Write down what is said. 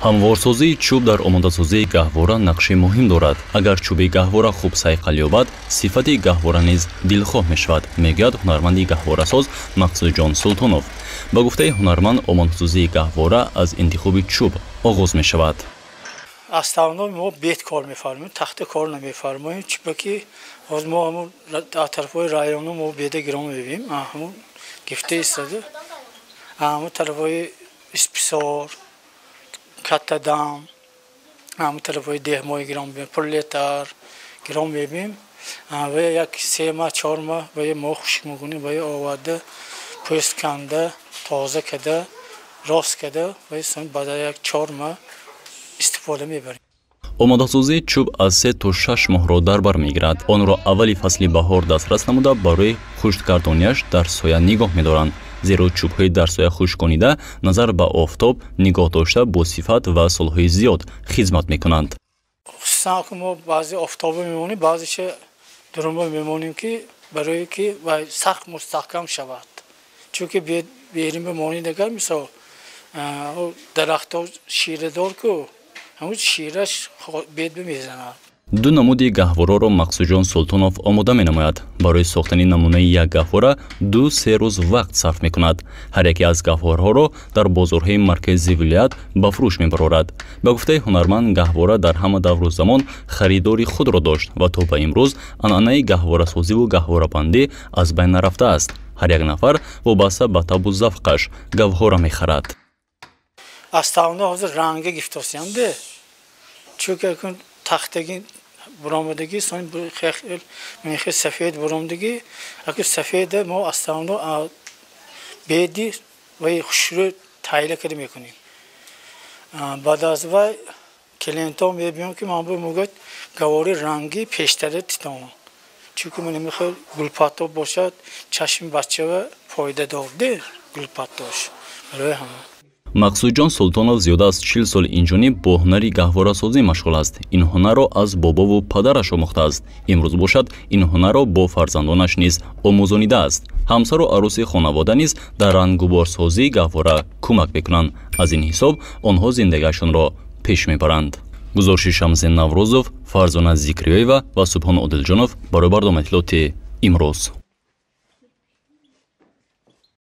Ҳамворсозии чӯб дар омодасозии гаҳвора нақши муҳим дорад. Агар чӯби гаҳвора хуб сайқал ёбад, сифати гаҳвора низ дилхоҳ мешавад, мегӯяд ҳунарманди гаҳворасоз Мақсудҷон Султонов. Ба гуфтаи ҳунарманд, омодасозии гаҳвора аз интихоби чӯб оғоз мешавад. Аз тавно мо бет кор мефармоем, тахта кор намефармоем, чунки ҳоз мо ҳамун аз тарафҳои району мо беда гирон мебинем, ҳамун гифта истода, ҳамун тарафҳои Исписор, Каттадам, ҳамун тарафҳои деҳмои гирон мебинем, Пролетар гирон мебинем. Ва як 3 маҳ, 4 маҳ вая мо хушк мекунем, вая оварда, пӯст канда, тоза када, рост када, вая баъд як 4 маҳ истифода мебарем. Омодасозии чӯб аз 3 то 6 моҳро дар бар мегирад. Онро аввали фасли баҳор дастрас намуда, барои хушкгардонияш дар соя нигоҳ медоранд, зеро чӯбҳои дар соя хушконида назар ба офтоб нигоҳ дошта бо сифат ва солҳои зиёд хизмат мекунанд. Хусусан мо баъзе офтоба мемонем, баъзеша дурума мемонем, ки барое ки сахт мустаҳкам шавад, чунки берин бимонед, агар мисол дарахтҳо ширадор ку, ҳамун шираш бед бимезанад. Ду намуди гаҳвораро Мақсудҷон Султонов омода менамояд. Барои сохтани намунаи як гаҳвора 2-3 рӯз вақт сарф мекунад. Ҳар яке аз гаҳвораҳоро дар бозорҳои маркази вилоят ба фурӯш мебарорад. Ба гуфтаи ҳунарманд, гаҳвора дар ҳама давру замон харидори худро дошт ва то ба имрӯз анъанаи гаҳворасозиву гаҳворабандӣ аз байн нарафтааст. Ҳар як нафар вобаста ба табу завқаш гаҳвора мехарад. Аз тавно ҳозир ранга гифтосиямде, чунки тахтаги буромадагӣ, хел сафед буромадагӣ, аки сафеда мо аз тавно беди вай хушрӯ тайла карда мекунем. Баъд аз вай клиентҳо мебиён, ки ман бу мегӯяд, гавори ранги пештара титон, чунки ман мехоҳ гулпатто бошад, чашми бачава фоидадор де гулпаттош барои ҳама. Мақсудҷон Султонов зиёда аз 40 сол инҷониб бо ҳунари гаҳворасозӣ машғул аст. Ин ҳунарро аз бобову падараш омӯхтааст. Имрӯз бошад, ин ҳунарро бо фарзандонаш низ омӯзонидааст. Ҳамсару арӯси хонавода низ дар рангуборсозии гаҳвора кӯмак мекунанд. Аз ин ҳисоб онҳо зиндагиашонро пеш мебаранд. Гузориши Шамсин Наврӯзов, Фарзона Зикриёева ва Субҳон Одилҷонов барои барномаи иттилоти «Имрӯз».